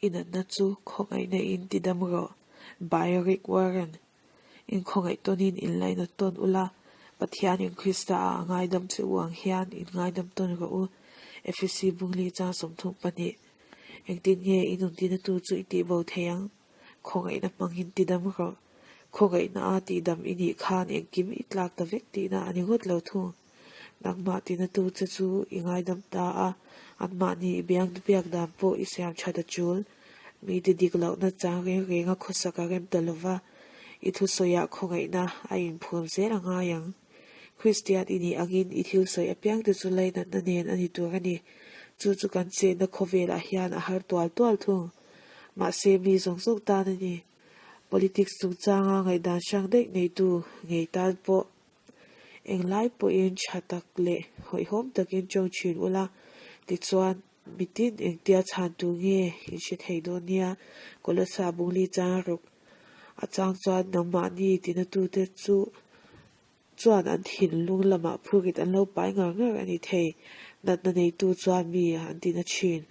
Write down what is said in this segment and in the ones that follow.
I natna chu khawngaihna in tidam rawh. By Rick Warren. In khawngaih tawnin in lainat tawn ula, Pathianin Krista ah a ngaidam che u ang hian in ngaidam tawn rawh u. Efesi Bungli chang 32. Engtin nge i nun tinatu chu i tihbo thei ang? Khawngaihna hmangin tidam rawh. Khawngaihna a tihdam i nih khan engkim i tlak ta vek tihna a ni ngawt lo thung. Nangmah tinatu che chu i ngaidam ta a, anmahni i biang biak dan pawh i siam that a tul. Mite dik lohna chang reng renga khawsak a rem ta lova, i thusawiah khawngaihna a inphum zel a ngai ang. Kristian i nih angin i thil sawi apiangte chu lainatna nen a ni tur a ni. Chu chu kan chenna khawvelah hian a har tual tual thung. Mahse mi zawng zawng tan a ni. Politics chungchanga ngaihdan hrang daih neitu ngei tan pawh Englai pawhin tha tak leh hawihhawm takin tawng thin ula, tichuan mitin engtia chhan tur nge in hre thei dawn nia, Kolosa Bungli chang ruk a chang chuan nangmahni tinatute chu chuan an thinlung lamah phurrit an lo pai ngar ngar a ni thei. Natna neitu chuan mi an tina thin.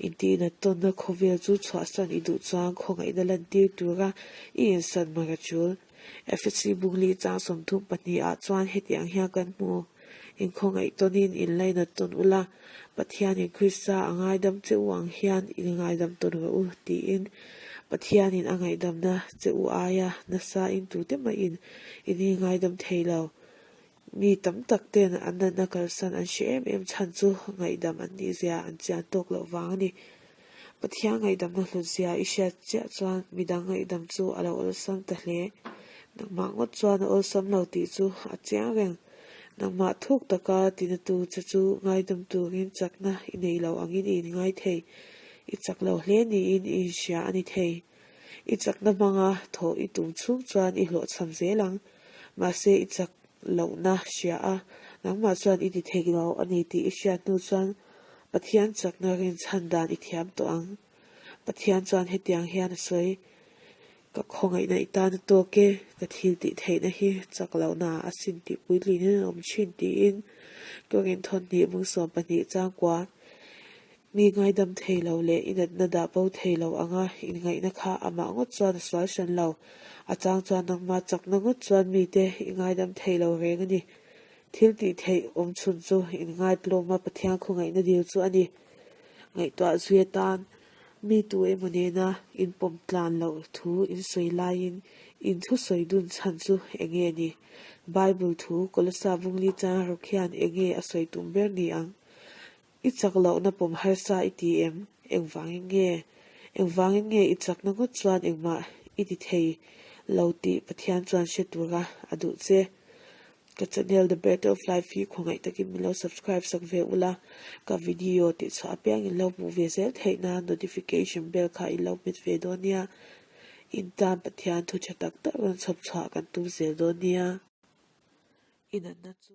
Intihnat tawnna khawvel chu chhuahsan i duh chuan khawngaihna lantir tura i insan mar a tul. Efesi Bungli chang 34 ah chuan hetiang hian kan hmu, Inkhawngaih tawnin in lainat tawn ula, Pathianin Krista a ngaidam che u ang hian in ngaidam tawn rawh u, tiin Pathianin a ngaihdamna che u aia nasa in tute mahin in ingaidam thei lo. Mi tam tak ten an natna kalsan an hre em em chhan chu ngaihdam an nih zia an chian tawk loh vang a ni. Pathian ngaihdamna hlut zia i hriat chiah chuan midang ngaihdam chu a lo awlsam ta hle. Nangmah ngawt chuan a awlsam lo tih chu a chiang reng. Nangmah thuk taka tinatu che chu ngaidam turin chakna i nei lo angin i inngai thei. I chak lo hle niin i inhria a ni thei. I chakna hmanga thawh i tum chhung chuan i hlawhchham zel ang. Mahse i chak lohna hria a, nangmah chuan i ti thei lo a ni tih i hriat hnu chuan Pathian chakna rinchhan dan i thiam tawh ang. Pathian chuan hetiang hian a sawi, Ka khawngaihna i tan a tawk e, ka thil tih theihna hi chak lohna a sin tih puitlin in a awm thin tiin ka rinthawn hnih mung 12 changkua Mi ngaidam thei lo leh i natna dah bo thei lo anga inngaihna kha amah ngawt chuan a sual hran lo. A chang chuan nangmah chakna ngawt chuan mite i ngaidam thei lo reng a ni. Thil tih theih awm chhun chu inngaithlawma Pathian khawngaihna dil chu a ni. Ngaihtuah zui atan mi tu emaw nena inpawm tlan loh thu insawi laiin in thusawi dun chhan chu enge ni? Bible thu Kolosa Vungli chang rawk hian enge a sawi tum ber ni ang? I chak lohna pawm harsa i ti em? Engvangin nge? Engvangin nge i chakna ngawt chuan engmah i ti thei lo tih Pathian chuan hre tura a duh che? Ka channel The Breath of Life hi khawngaih takin min lo subscribe sak ve ula, ka video tih chhuah apiang in lo hmuh ve zel theih nan notification bell kha in lo hmet ve dawn nia. In tan Pathian thu tha tak tak rawn chhawp chhuah kan tum zel dawn nia. I natna chu.